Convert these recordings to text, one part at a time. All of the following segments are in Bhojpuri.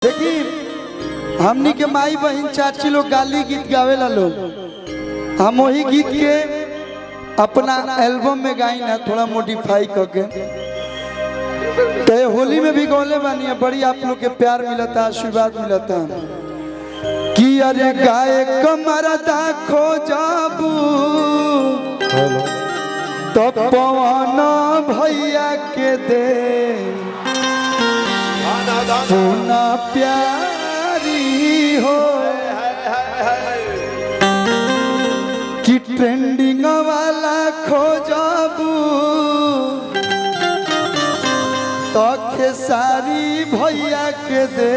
देखी हमनी के माई बहन चाची लोग गाली गीत गावेला लोग, हम वही गीत के अपना एल्बम में गाई ना थोड़ा मॉडिफाई करके। तो ये होली में भी गौले बानी है, बड़ी आप लोग के प्यार मिलता, आशीर्वाद मिलता कि अरे गाय कमरदा खो जाबू तो पवन भैया के दे सुना प्यारी हो कि ट्रेंडिंग वाला खो जाबू तो खेसारी भैया के दे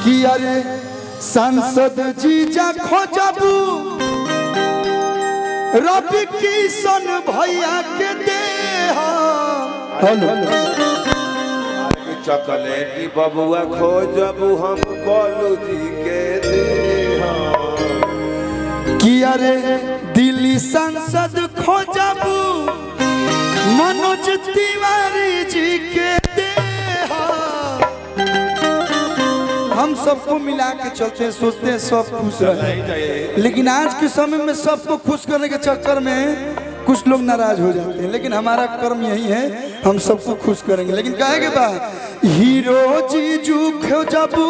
कि अरे सांसद जीजा खो जाबू रवि किशन भैया के दे। हेलो चॉकलेटी बबुआ खोजबू हम कॉलू जी के दे। कि अरे दिल्ली सांसद खोजबू मनोज तिवारी जी के दे। हम सबको मिला के चलते हैं, सोचते हैं सब खुश रहे, लेकिन आज के समय में सबको खुश करने के चक्कर में कुछ लोग नाराज हो जाते हैं। लेकिन हमारा कर्म यही है, हम सबको खुश करेंगे। लेकिन कहे के बाद हीरो जीजू खोजबू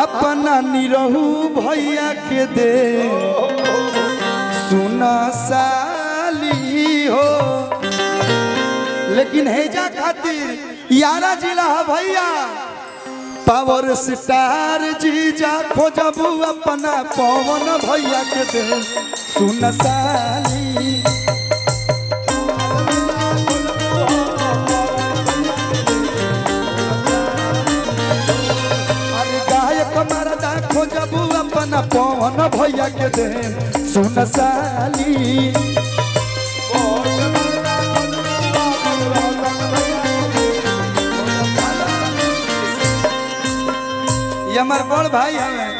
अपना निरहू भैया के दे सुना साली हो। लेकिन हेजा खातिर यारा जिला भैया पावर स्टार जीजा खोजबू अपना पवन भैया के दे सुन साली। अरे गायक मरदा खोजबू अपना पवन भैया के दे सुन साली। ये हमारे बड़ भाई हैं।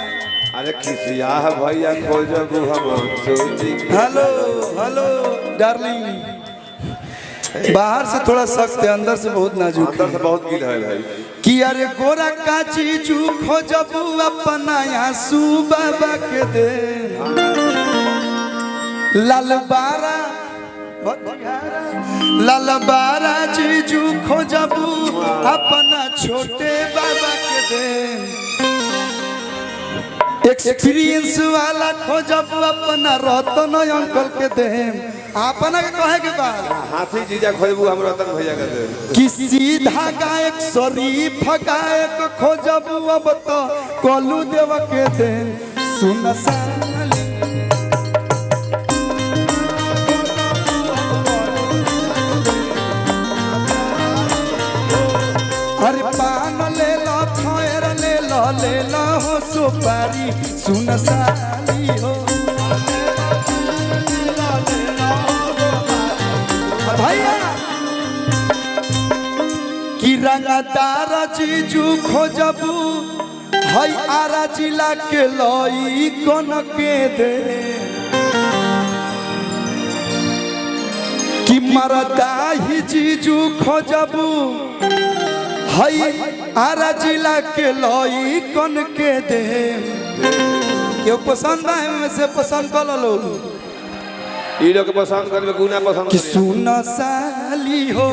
अरे खिसिया भैया खोजबू हम जी। हेलो हेलो डार्लिंग, बाहर से थोड़ा सख्त है, अंदर से बहुत नाजुक है, अंदर से बहुत गिल है भाई। कि अरे गोरा का चीजू खोजबू अपना आंसू बाबा के दे लालबारा लालबारा चीजू खोजबू अपना छोटे बाबा के दे। एक्सपीरियंस वाला खोजबू अपना रतन अंकल के दे। अपना के कहे के बाद हाथी जीजा खोजबू हम रतन भैया के दे। कि सीधा गायक शरीफ गायक खोजबू अब तो कलू देव के दे सुन साली। अरे पान ले लो खैर ले लो ले लो हो सुपारी सुन साली हो। भैया कि रंगदार जीजू खोजबू हई आरा जिला के लई कन के दे कि मरदा ही जीजू खोजबू हई आरा जिला के लई कन के दे। क्यों पसंद है में से पसंद कर लो ई लोग पसंद करबे गुना पसंद कि सुन साली हो।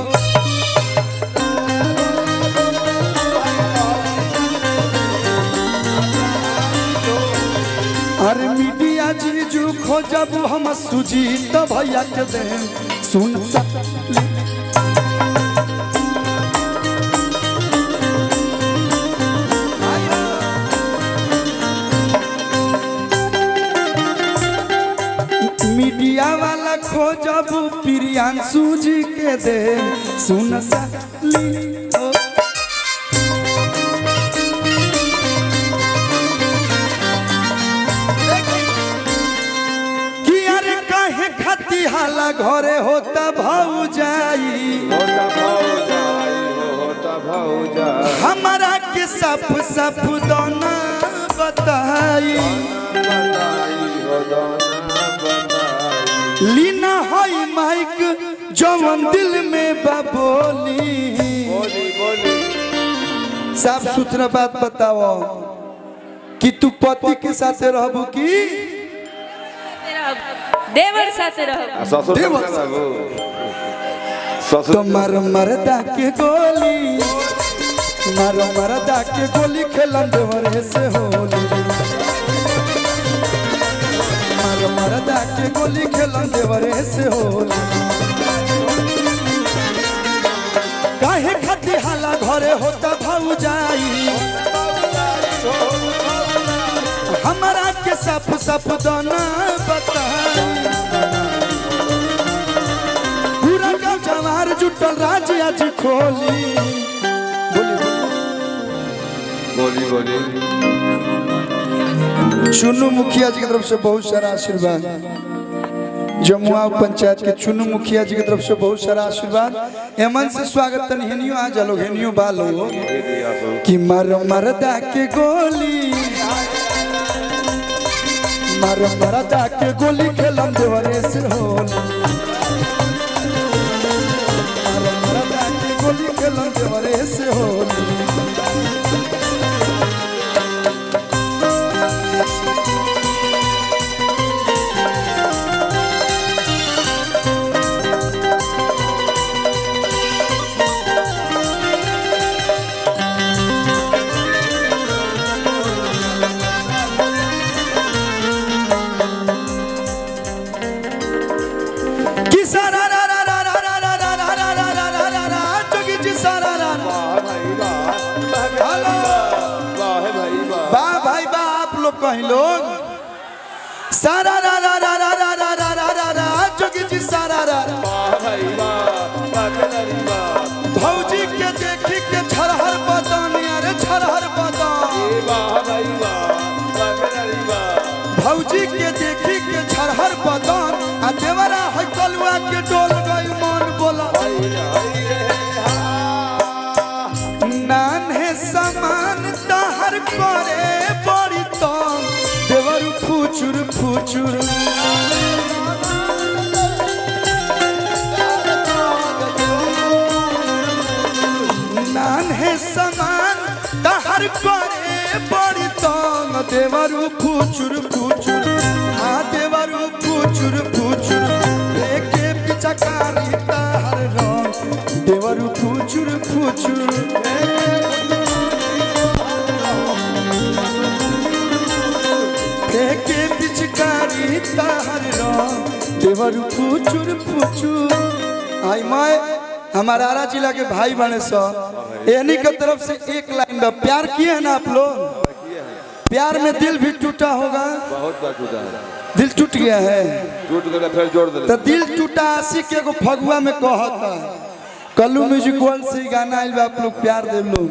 अरे मीडिया जीजू खोजबू हम सुजीत भैया के दे सुन साली। मीडिया वाला खोजबू प्रियांशु जी के दे सुन साली हो। कि अरे काहे खाती हाला घरे होता भाऊ जाई होता भाऊ जाई हो होता भाऊ जाई हमारा के साफ साफ दाना बताई बताई हो दाना बताई। लीना हई माइक जवन दिल में बबोली बोली बोली। साफ सुथरा बात बताओ कि तू पति के साथे रहबू की देवर साथे रहब। आ ससुर देवर साथे रहबू। ससुर तुम्हार मरदा के गोली, मार मरदा के गोली खेलन देवरे से होली। मार मरदा के गोली खेलन देवरे से होली। काहे खाती हाला घरे होता भौजाई, हमारा के साफ साफ दाना बताई। पूरा गाँव जवार जुटल राज आज खोली। बोली बोली बोली। चुन्नू मुखिया जी की तरफ से बहुत सारा आशीर्वाद। जमुआ पंचायत के चुन्नू मुखिया जी की तरफ से बहुत सारा आशीर्वाद। एमन से स्वागत तन हेनियो आ जालो हेनियो बालो दे दिया सो। कि मार मरदा के गोली, मार मरदा के गोली खेलम देवरे से होली। मार मरदा के गोली खेलम देवरे से होली। कि सारा रा रा रा रा रा रा रा रा रा रा रा रा रा जोगी जी सारा रा रा। वाह भाई वाह। हेलो। वाह भाई वाह। वाह भाई वाह, आप लोग कहीं लोग सारा रा रा रा रा रा रा रा रा रा रा जोगी जी सारा रा रा। वाह भाई वाह। वाह खिलाड़ी वाह। भौजी के देखी के छरहर बदन, अरे छरहर बदन। ए वाह भाई वाह। वाह खिलाड़ी वाह। भौजी के देखी के छरहर बदन, आ देवरा है कलुआ के डोल गई मन बोला। हाय हाय रे हा। नान्हे समान तहर करे बड़ी तंग, देवर फुचुर फुचुर। नान्हे समान तहर करे बड़ी तंग, देवर फुचुर फुचुर। हाँ देवर फुचुर फुचुर, देखे पिचकारी तहर रंग, देवर फुचुर फुचुर। देखे पिचकारी तहर रंग, देवर फुचुर फुचुर। आई मैं हमारा आरा जिला के भाई बने सो एनी के तरफ से एक लाइन बा। प्यार किए हैं ना आप लोग? प्यार में दिल भी टूटा होगा। बहुत बार टूटा है। दिल टूट गया है टूट गया फिर जोड़ दे। तो दिल टूटा आशिक एगो फगुआ में कहता। कल्लू म्यूजिक वर्ल्ड से ही गाना आइल बा, आप लोग प्यार दे लोग।